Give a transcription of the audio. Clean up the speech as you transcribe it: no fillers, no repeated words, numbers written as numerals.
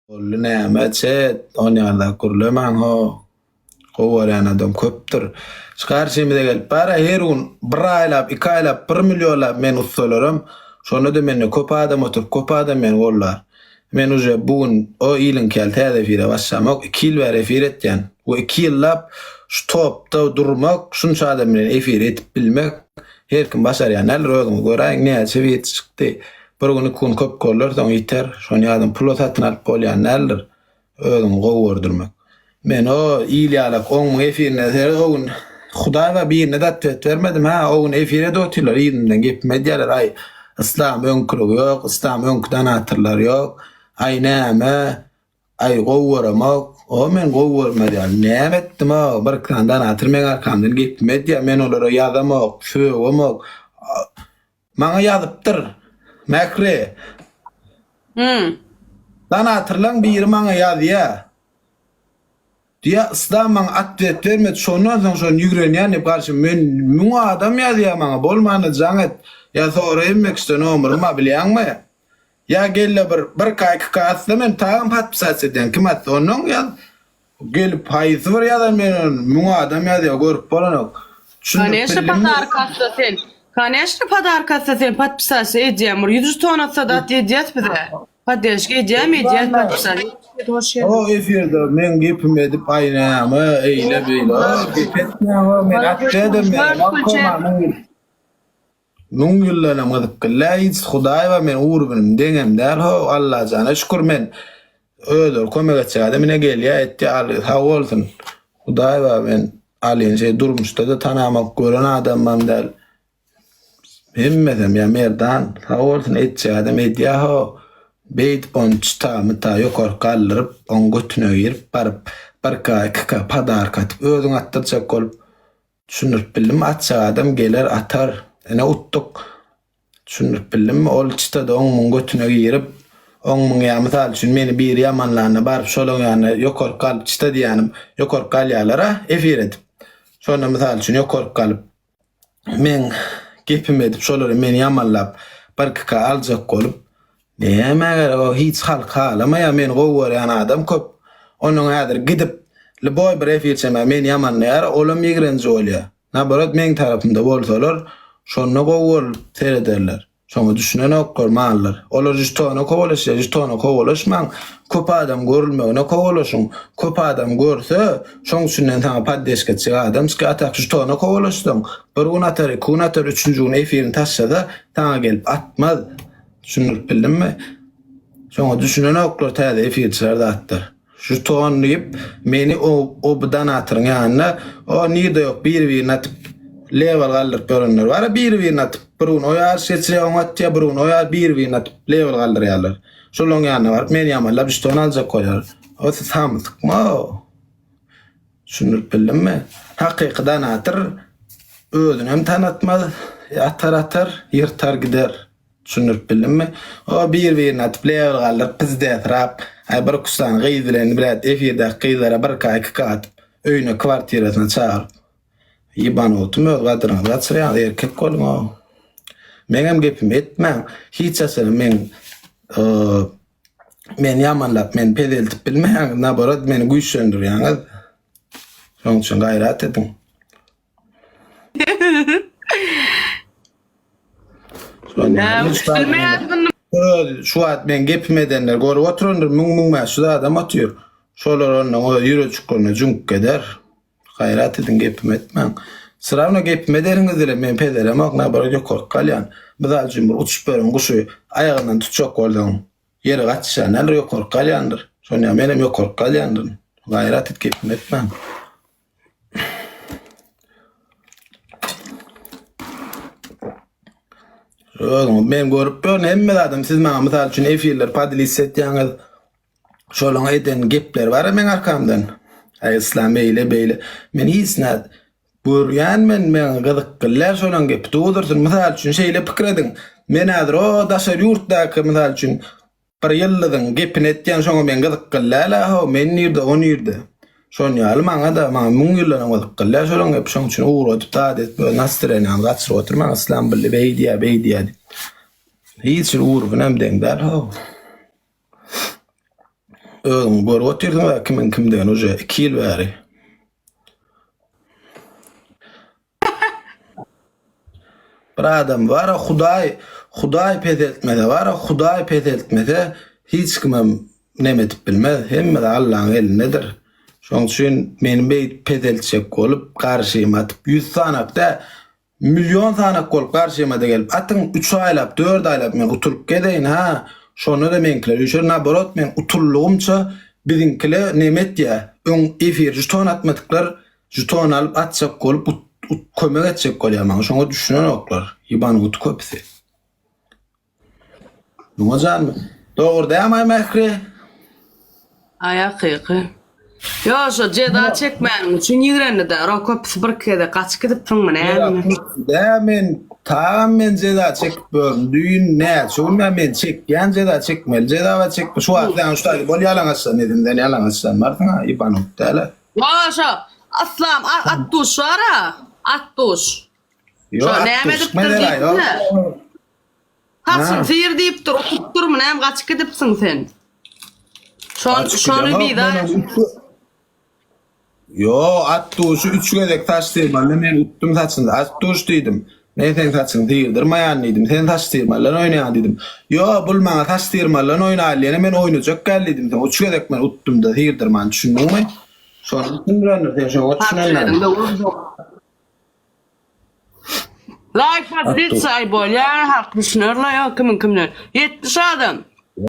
Boldy näme çet onýanlap gürlemäň ho. Gowy görýän adam köpdür. Şu garşymyza gelip bara her gün bir aýlap iki aýlap bir millionlap men ussalaram şonda-da mende köp adam oturyp köp adam meni gollar. Men uje bu gün o iliňki ýaly täze efire başlamok iki ýyl bäri efir etýän we iki ýyllap şu topda durmak şunça adam bilen efir edip bilmek her kim başarýan däldir özüňiz göräýiň näçe biri çykdy. Bir gün iki gün köp görler soň ýiter. Şony ýadyň pula satyn alyp bolýan däldir. Özüňi gowy gördürmek. Men o il ýalak oňuň efirine seret o gün Hudaýba birine-de otwet bermedim hä o gün efir edip otyrlar yzymdan gepimi edýärler aý yslam öňküligi ýok yslam öňki donatorlar ýok aý näme aý gowy göremok o men gowy görmez ýaly näme etdim o bir iki sany donator meň arkamdan gepimi edýär men olara ýazamok sögemok Maňa ýazypdyr. Mähri. Hmm. Donatorlaň biri maňa ýazýa. Diýä Yslam maňa otwet bermedi şondan soň şony ýigrenýän diýip garşy men müň adam ýazýa maňa bolmanda jaň et ýa sora hemmekişde nomerym bar bilýäňmi? Ýa gelle bir bir ka iki ka atsa men tagam podpisats edýän kim atsa ondan ýaz Gelip haýsy bir ýazan men ony müň adam ýazýar görüp bolanok. Düşündirip Koneşno bildimmi? podarka atsa sen. Koneşno podarka atsa sen podpisasiýa edýäň bir 100 žeton atsa da at edýäs bize. Podderşka edýämi edýäs podpisasiýa. Hoş O geldiň. efirde meň gepimi edip aý näme eýle beýle o gep etmäň o men atdedem men Müň ýyldanam gyzykly hiç Hudaýba men urbinim deňem däl how Allajana şükür men özleri kömek etjek adam ine gelýä etýä al sag bolsun Hudaýba men alyn şeý durmuşda-da tanamak gören adamam däl hemmesem ýa Merdan sag bolsun etjek adam edýä how beýdip ony çyta myta ýokaryk galdyryp oň götüne girip baryp birka ikika podarka atyp özüň atdyrjak bolup Düşündirip bildimmi atjak adam geler atar. Ine utduk. Düşündirip bildimmi ol çytada oň muň götüne girip oň muň ýa mysal üçin meni biri ýamanlanda baryp şolaň ýanyna ýokaryk galyp çyta diýýänim ýokaryk galýalara efir edip. Şonda mysal üçin ýokaryk galyp meň gepimi edip şolary meni ýamanlap birki ka aljak bolup Nämä gerek o hiç halk halamaýar meni gowy görýän adam köp onuň häzir gidip lýuboý bir efirçemä meni ýamanlaýar olam ýigrenji bolýar naborot meň tarapymda bolsalar şonda gowy görlüp serederler şoňa düşünenoklar mallar olar žitona kowalaşýar žitona kowalaşmaň köp adam görülmegine kowalaşyň köp adam görse şoň içinden saňa poddeşka etjek adam çykýar a tak žitona kowalaşsaň bir gün atar iki gün atar üçünji gün efirini taşlasa saňa gelip atmaz. Düşündirip bildimmi? Şoňa düşünenoklar täze efirçiler zatlar. Şu ton diýip meni o o bu donatoryň ýanynda o nirde ýok biri-birini atyp level galdyryp ýörenler bar biri-birini atyp bir gün o ýaryş geçirýär oňa atýar bir gün o ýar biri-birini atyp level galdyrýarlar. Şolaryň ýanyna baryp meni ýamanlap žeton aljak bolýar. O samsykmy o? Düşündirip bildimmi? Hakyky donator özünem tanatmaz, atar atar, ýyrtar gider. Düşündirip bildimmi? O bir-birini atyp level galdyryp pizdesrap, aý bir iki sany gyz bilen blät efirdäki gyzlara bir ka iki ka atyp öýüne kwartirasyna çagyryp. Ýebanotym öz gadyryňyzy gaçyrýaňyz erkek boluň o. Meňem gepimi etmäň. Hiç haçanam meň meni ýamanlap meni pezeltip bilmeýäňiz naborot meni güýçlendirýäňiz. Şonuň üçin gaýrat ediň. Şu wagt men gepim edenler görüp oturandyr, 1000-1500 adam otyr. Şolar ondan öz ýüreçiklerine jüňk eder. Gaýrat ediň gepim etmäň. Srawno gepim ederiňiz dile men pezelemok, naborot ýokaryk galýan. Mysal üçin bir uçup beren guşy aýagyndan tutjak bolsaň, ýere gaçyşýan däldir, ýokaryk galýandyr. Şonda menem ýokaryk galýandyryn. Gaýrat et gepim etmäň. Özüňiz men görüp ýörün hemme zadam siz maňa mysal üçin efirler podlist etýäňiz. Şolaň eden gepleri bar meň arkamdan. Aý yslam beýle beýle. Men hiç nä görýän men meň gyzykly şolaň gepi dudursun. Mysal üçin şeýle pikir ediň. Men häzir o daşary ýurtdaky mysal üçin Bir ýyldyzyň gepini etýän şoňa men gyzykly däl-ä how, men nirde, o nirde. Şon ýaly maňa-da, maňa müň ýyldanam gyzykly däl şolaň gepi, şoň üçin ugradyp zat edip öz nastreniýaňy gaçyryp oturmaň Islambully beýdýä, beýdýä diýip. Hiç bir urbunam deň däl how. Özüň görüp otyrsyň-da kimiň kimdigini uje 2 ýyl bäri. Bir adam bar Hudaý Hudaý peseltmese bar Hudaý peseltmese hiç kimem neme edip bilmez. Hemme zat Allaň elindedir. Şoň üçin meni beýdip peseltjek bolup garşyma atyp 100 sanak dä Million sanak bolup garşymada gelip atyň üç aýlap dört aýlap men utulyp gezeýin ha şonda-da meňkiler üýşer naborot men utuldygymça biziňkile neme etýä öň efir žeton atmadyklar žeton alyp atjak bolup kömek etjek bolýa maňa şoňa düşünenoklar ýybanuty köpüsi. Muňa jan dogry dämi Mähri? Aý hakyky. Ýo şo jeza çekmäniň üçin ýigrendi-dä. Ro köpüsi bir gezek gaçyp gidipsiňmi näme? Dä men tagam men jeza çekip gördüm. Düýn näçe gün bäri men çekýän jeza çekmeli jeza bar çekme. Şu wagt sen şu taýda bol ýalaňaçdan dedim sen ýalaňaçdan barsyň ha ibanut däl-ä. Ýo şo Yslam at duş bar-a. At duş. Ýo Şo at näme duş edipdir çykma ýo. diýipdir. Saçyň syr diýipdir, utupdyrmy näme gaçyp gidipsiň sen. Şon Gaçyp şony gidemok, bizar men üç Ýo, at duşy üç gezek saç syrmaly, men utdum saçyny. At duş diýdim. Men seň saçyňy syrdyrmaýan diýdim. Sen saç syrmalydan oýnaýaň diýdim. Ýo, bul maňa saç syrmalydan oýnaýly diýene men oýnajak gel diýdim. Soň üç gezek men utdum-da syrdyrman, düşündiňmi? Şony düşündirendir, sen şoňa düşünendir. Like podpisa aý bolýar halk düşünerler ýok kimiň kimden. 70 adam.